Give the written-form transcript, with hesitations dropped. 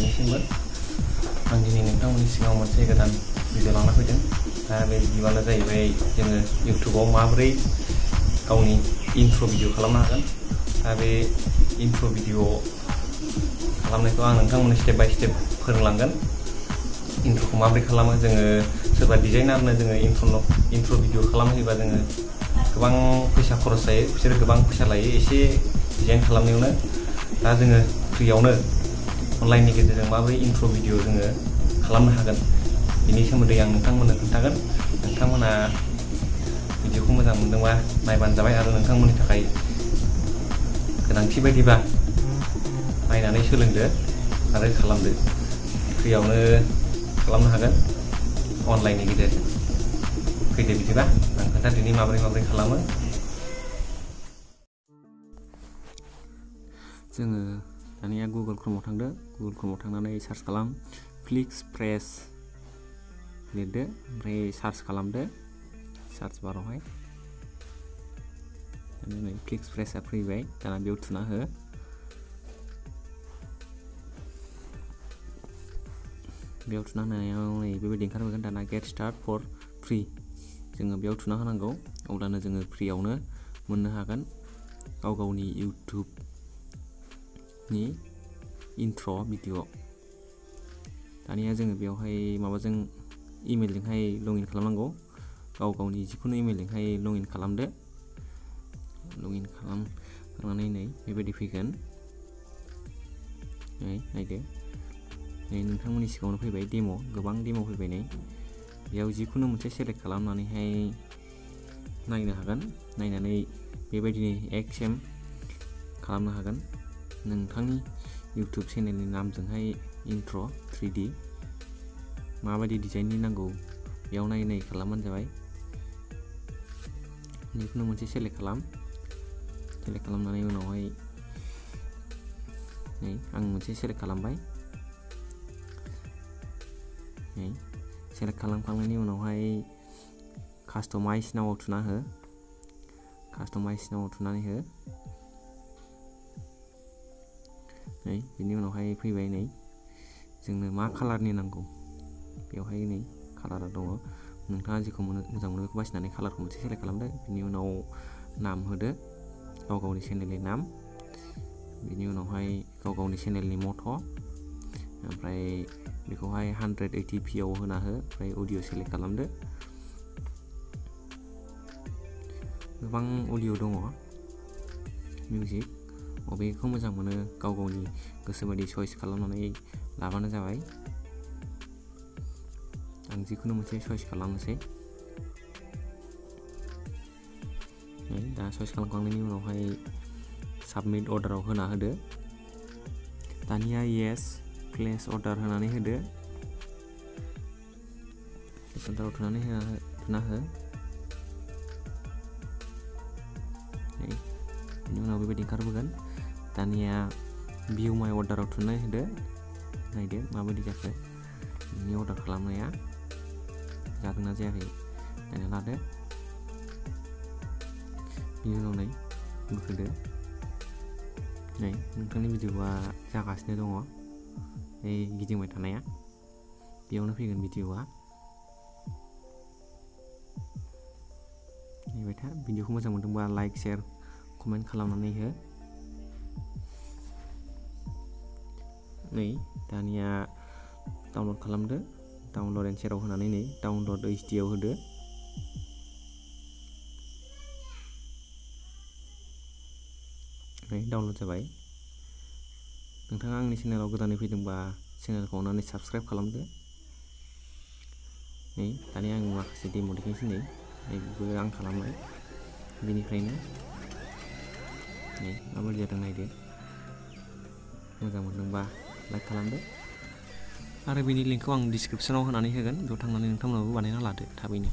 नोंथांनिसिमबो आं दिनै नोंथांमोननि सिगाङाव मोनसे गोदान भिडिअ लाना फैदों। दा बे भिडिअआनो जाहैबाय जोङो इउटिउबाव माबोरै गावनि इन्ट्र' भिडिअ खालामनो हागोन। दा बे इन्ट्र' भिडिअ खालामनायखौ आं नोंथांमोननो स्टेप बाय स्टेप फोरोंलांगोन। इन्ट्र'खौ माबोरै खालामो, जोङो सोरबा डिजाइनारनो जोङो इन्ट्र' भिडिअ खालामहोयोबा जोङो गोबां फैसा खरस जायो, बिसोरो गोबां फैसा लायो एसे डिजाइन खालामनायावनो। दा जोङो फ्रियावनो अनलाइननि गेजेरजों माबोरै इन्ट्र' भिडिअ जोङो खालामनो हागोन बेनि सोमोन्दै आं नोंथांमोननो खोन्थागोन। नोंथांमोना भिडिअखौ मोजां मोनदोंबा नायबानो जाबाय, आरो नोंथांमोननि थाखाय गोनांथि बायदिबा नायनानै सोलोंदो आरो खालामदो। फ्रियावनो खालामनो हागोन अनलाइननि गेजेरजों। फैदो बिदिबा आं खोन्थादिनि माबोरै खालामो। जोङो दानिया गुगोल क्रमआव थांदो। गुगोल क्रमआव थांनानै सार्च खालाम, फ्लिक्सप्रेस लिरदो, ओमफ्राय सार्च खालामदो सार्च बारावहाय। नै फ्लिक्सप्रेसआ फैबाय, दाना बेयाव थुना हो। बेयाव थुना होनायाव नै बेबायदि ओंखारबोगोन। दाना गेट स्टार्ट फर फ्रि जोङो बेयाव थुना होनांगौ। अब्लानो जोङो फ्रियावनो मोननो हागोन गावनि इउटिउबनि इन्ट्र' भिडिअ'। दानिया जोङो बेयावहाय माबाजों इमेलजोंहाय लगइन खालामनांगौ। गावनि जिखुनु इमेलजोंहाय लगइन खालामदो। लगइन खालामखांनानै नै बेबायदि फैगोन। नै नायदो, नै नोंथांमोननि सिगाङावनो फैबाय डेम', गोबां डेम' फैबाय। नै बेयाव जिखुनु मोनसे सेलेक्ट खालामनानैहाय नायनो हागोन। नायनानै बेबायदिनो एक सेम खालामनो हागोन। नोंथांनि इउटिउब चेनेलनि नामजोंहाय इन्ट्र' 3D माबायदि डिजाइननि नांगौ बेयाव नायै खालामबानो जाबाय। जिखुनु मोनसे सेलेक्ट खालाम। सेलेक्ट खालामनानै उनावहाय नै आं मोनसे सेलेक्ट खालामबाय। नै सेलेक्ट खालामखांनायनि उनावहाय कास्टमाइज नावाव थुना हो। कास्टमाइज नावाव थुनानै हो। नै बिनि उनावहाय फैबाय, नै जोंनो मा कालारनि नांगौ बेवहाय नै कालारा दङ। नोंथाङा जेखौ मोजां मोनो बेखौ बासिनानै कालारखौ मोनसे सेलेक्ट खालामदो। बिनि उनाव नाम होदो, गावनि चेनेलनि नाम। बिनि उनावहाय गावनि चेनेलनि मट', ओमफ्राय बेखौहाय 180p आव होना हो। ओमफ्राय अडिअ सेलेक्ट खालामदो। गोबां अडिअ दङ, मिउजिक, बबेखौ मोजां मोनो गावनि गोसो बायदि चइस खालामनानै लाबानो जाबाय। आं जिखुनु मोनसे चइस खालामनोसै। दा चइस खालामखांनायनि उनावहाय साबमिट अर्डाराव होना होदो। दानिया येस प्लेस अर्डार होनानै होदो। प्लेस अर्डाराव थुना हो। बेनि उनाव बेबायदि ओंखारबोगोन। दानिया भिउ माइ अर्डाराव थुनानै होदो। नायदो माबायदि जाखो नोंनि अर्डार खालामनाया, जादोंना जायाखै नायना लादो। बिनि उनाव नै बोखोदो। नै नोंथांनि भिडिअआ जागासिनो दङ, बे गिदिंबाय थानाया बेयावनो फैगोन भिडिअआ। नायबाय था। भिडिअखौ मोजां मोनदोंबा लाइक, शेयार, कमेन्ट खालामनानै हो। नै दानिया डाउनलड खालामदो। डाउनलड एन्ड शेयाराव होनानै नै डाउनलड HD आव होदो। नै डाउनलड जाबाय। नोंथाङा आंनि चेनेलाव गोदानै फैदोंबा चेनेलखौ अननानै साबस्क्राइब खालामदो। नै दानिया आं माखासे डेम' देखायनोसै। नै बेबो आं खालामनाय बेनिफ्रायनो। नै माबायदि जादों नायदो। मोजां मोनदोंबा लाइक खालामदो, आरो बेनि लिंकखौ आं डिसक्रिपसनाव होनानै होगोन। बेयाव थांनानै नोंथांमोनाबो बानायना लादो थाबैनो।